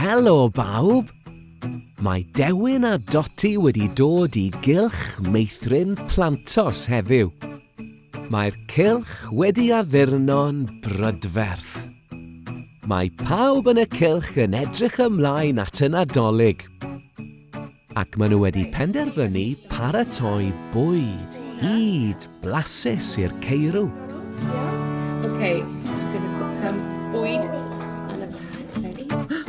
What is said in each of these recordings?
Helo bawb! Mae Dewin a Doti wedi dod i gylch meithrin Plantos heddiw. Mae'r cylch wedi addurno'n brydferth. Mae pawb yn y cylch yn edrych ymlaen at y Nadolig. Ac maen nhw wedi penderfynu paratoi bwyd hud blasus i'r ceirw. Okay, gonna put some bwyd on a pan. Ready? Ready?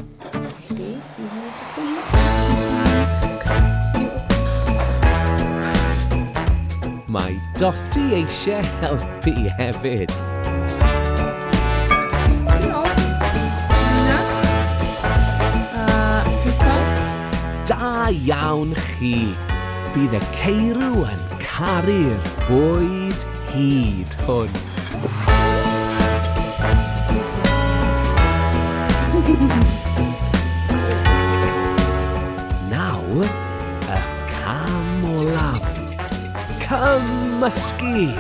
Mae Doti eisiau helpu hefyd. Da iawn chi! Bydd y ceirw yn caru'r bwyd hud hwn. Nawr, y cam olaf. Cymysgu!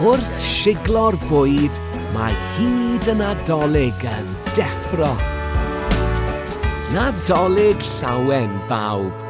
Wrth siglo'r bwyd, mae hud y Nadolig yn deffro. Nadolig llawen, bawb!